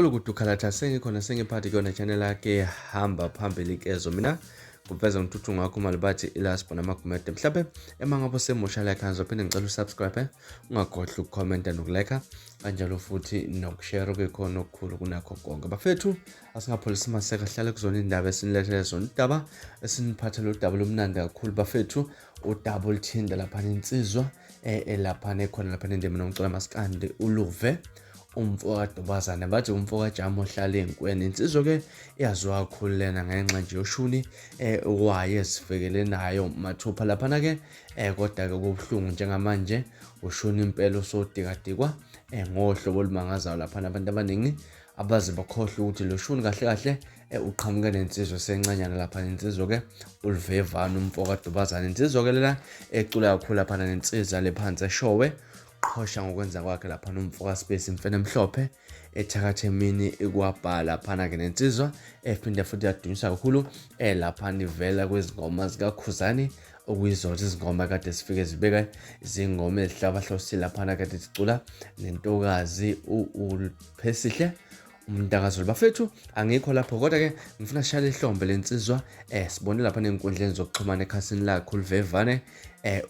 Kulukudu khalatha sengikhona sengiphathi kuyona channel yakhe hamba phambili kezo mina kuveza ngithuthu ngakho malibathi ilasbo namagumede mhlawumbe ema ngabe usemusha like ngizophinde ngicela usubscribe ungakhohlwa ukukhomenta nokulike kanjalo futhi nokushare okuyikhona okukhulu kunakho konke bafethu. Asingapholisi maseka hlale kuzona indaba esinilethele zona, udaba esiniphathele udaba lomnandi kakhulu bafethu, udaba oluthinta laphana insizwa elaphana ekhona laphana endimeni nomculo maskandi uluve umfo kaDubazane, bathi umfo kaJamu ohlala ey'nkweni. Insizwa-ke iyaziwa kakhulu lena ngenxa nje yoshuni waye esifikele nayo mathupha laphana-ke kodwa-ke kubuhlungu njengamanje ushuni impela usodikadikwa ngohlobo olumangazayo laphana. Abantu abaningi abaze bakhohlwe ukuthi lo shuni kahle kahle uqhamuke nensizwa esencanyana lapha, nensizwa-ke ulivevane umfo kaDubazane, insizwa-ke lena ecula kakhulu laphana nensizwa lephansi eshowe qhosha ngokwenza kwakhe laphana umfo kaSpace imfene emhlophe ethakatha emini ikwabhala laphana-ke nensizwa ephinde futhi yadunyiswa kakhulu laphana ivela kwizingoma zikaKhuzani, okuyizona izingoma kade zifike zibeka izingoma ezihlabahlosile laphana kade zicula nentokazi uPhesihle umntakazulu. Bafethu, angikho lapho kodwa-ke ngifuna sishayele ihlombe lensizwa sibone lapha nenkundleni zokuxhumana ekhasini lakhe ulivevane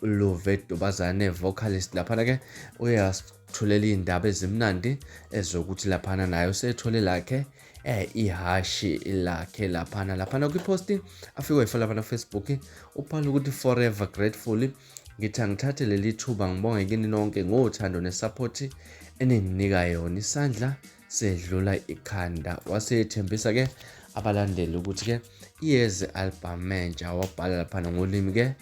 uluve Dubazane vocalist laphana-ke uyasithulela iy'ndaba ezimnandi ezokuthi laphana naye usethole lakhe ihashi lakhe laphana laphana kwiposti afike wayifaka laphana Facebook, ubhala ukuthi forever grateful. Ngithi angithathe leli thuba ngibonge kini nonke ngothando nesupport eninginika yona, isandla sedlula ikhanda. Wasethembisa ke abalandeli ukuthi ke iyeze album entsha, wabhala laphana ngolimi ke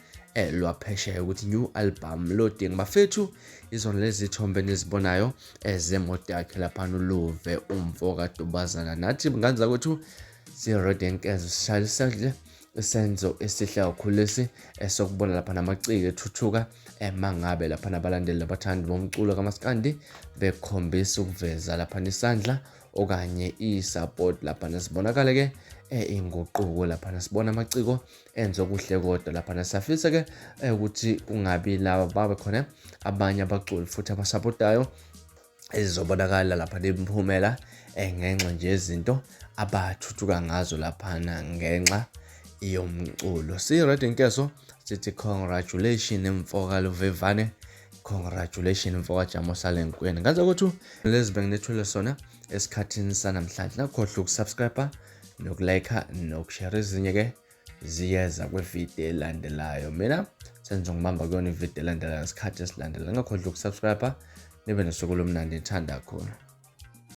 lwaphesheya ukuthi new album loading. Bafethu, izona lezi thombe nizibonayo ezemoto yakhe laphana uluve umfo kaDubazana. Nathi ngane zakwethu si-ready enkezo sishayela isandla isenzo esihle kakhulu lesi esokubona lapha namaciko ethuthuka mangabe lapha nabalandeli nabathandi bomculo kamaskandi bekhombisa ukuveza lapha isandla okanye i-support lapha. Sibonakale ke inguquko lapha, sibona amaciko enze okuhle kodwa lapha siyafisa ke ukuthi kungabi laba, babe khona abanye abaculi futhi abasapotayo ezizobonakala lapha nemiphumela ngenxa nje yezinto abathuthuka ngazo laphana ngenxa yomculo. Si-ready nkezo sithi congratulation mfoka Luvevane, congratulation mfoka Jamo Salenkweni. Ngaze ukuthi lezi benginethule sona esikhathini sanamhlanje, nakhohlwa ukusubscribe nokulike nokushare, ezinye ke ziyeza kwividiyo elandelayo. Mina senze ngibamba kuyona ividiyo elandelayo ngesikhathi esilandelayo. Ngakhohlwa ukusubscribe, nibe nosuku olumnandi, ngithanda kakhulu.